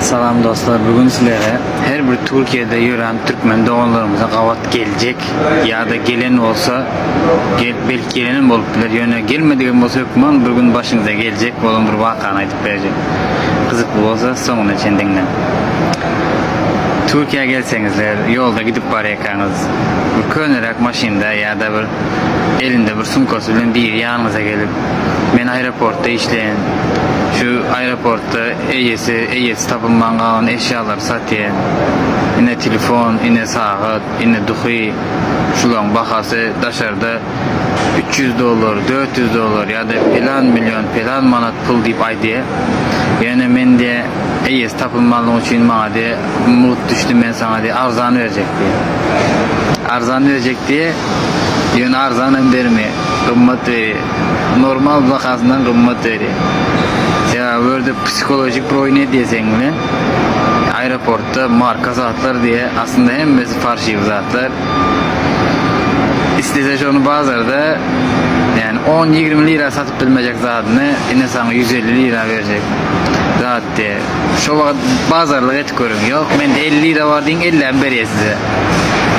Salam dostlar bu gün sizlere her bir Türkiye'de ýören türkmen doganlarymyza gabat geljek ýa-da gelen bolsa gel belki gelenem bolup biler ýöne gelmedigem bolsa hökman bir gün başyňyza geljek bolan bir wakany aýdyp berjek. Gyzykly bolsa soňuna çen diňläň. Türkiýä gelseňizler ýolda gidip barýakaňyz bir köneräk maşynda ýa-da bir elinde bir sumkasy bilen biri ýanyňyza gelip men aeroportda işleýän şu aeroportda eýesi eýesi tapylman galan eşýalary satýan ine telefon ine sagat ine duhy şulaň bahasy daşarda 300 dollar 400 dollar ýa-da pelan million pelan manat pul diýip aýdýa ýöne men diýe eýesi tapylmanlygy üçin maňa diýe mugt düşdi men saňa diýe arzan berjek diýe arzan berjek diýe ýöne arzan hem bermeýä gymmat berýä normal bahasyndan gymmat berýä sebäbi bu ýerde psiholojik bir oýun edýä seň bilen aeroportda marka zatlar diýe aslynda hemmesi farşiwi zatlar islese şony bazarda ýani on ýigrimi lira satyp bilmejek zadyny ine saňa 150 lira berjek zat diýe şo wagt bazarlyk edip görüň ýok mende 50 lira bar diýiň 50-ni berýä size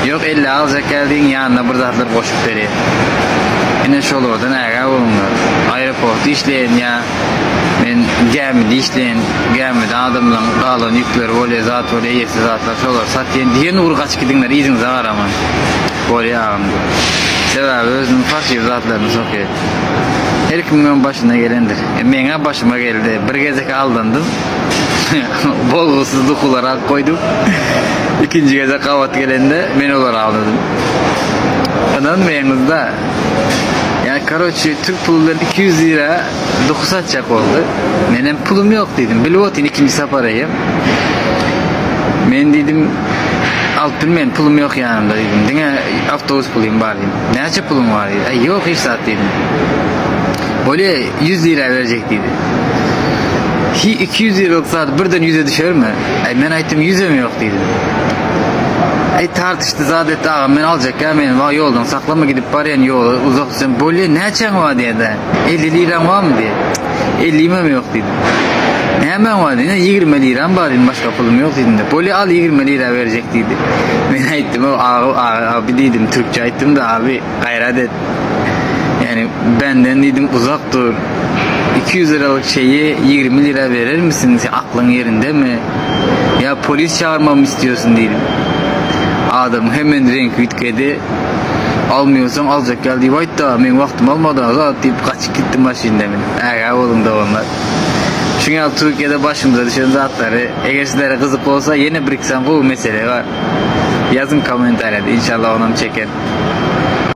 ýok 50 aljak gel diýiň ýanyna bir zatlar goşup berýä ine şolardan ägä boluňlar aeroportda işleýän ýa men gämide işleýän gämide adamlaň galan ýükleri bolýa zat bolýa eýesiz zatlar şolary satýan diýen ugry gaçyp gidiňler yzyňyza garaman bolýa agam sebäbi özüniň farşiw zatlaryny sokýa her kimiňem başyna gelendir e, meňä başyma geldi bir gezek aldandym bolgusyz duhular alyp goýdum ikinji gezek gabat gelende men olary aldadym ynanmaýaňyzda ýa karoçi türk puly bilen 200 lira duhy satjak boldy. Menem pulum ýok diýdim. Bilip otyryn ikinji sapar eýem. Men diýdim alyp bilmen pulum ýok ýanymda diýdim. Diňe awtobus pulym bar diýdim. Näçe puluň bar diýdi. Aý ýok hiç zat diýdim. Bolýa 100 lira berjek diýdi. Hi 200 liralyk zat birden 100-e düşermi? Aý men aýtdym 100-em ýok diýdim. Aý tartyşdy zat etdi agam men aljak ýa men wah ýoldan saklama gidip barýan ýoly uzak diýsem bolýa näçäň bar diýdi. 50 liraň barmy diýdi. 50-imem ýok diýdim. Nämäň bar diýdi. 20 liram bar diýdim başga pulum ýok diýdim. Bolýa al 20 lira berjek diýdi. Men aýtdym o aga abi diýdim türkçe aýtdym da abi gaýrat et. Ýani benden diýdim uzak dur. 200 liralyk şeýi 20 lira berer misin? Sen aklyň ýerindemi? Ýa polis çagyrmamy istiyorsun diýdim. Adam hemen reňki üýtgedi. Almıyorsan aljak gel diýip aýtda, meň wagtym almada zat diýip gaçyp gitdi maşynda münüp. Ägä boluň doganlar. Şuň ýaly Türkiýede başymyza düşen zatlary eger sizlere gyzyk bolsa ýene bir iki sany gowy mesele bar. Ýazyň kommentariýada inşallah onam çekerin.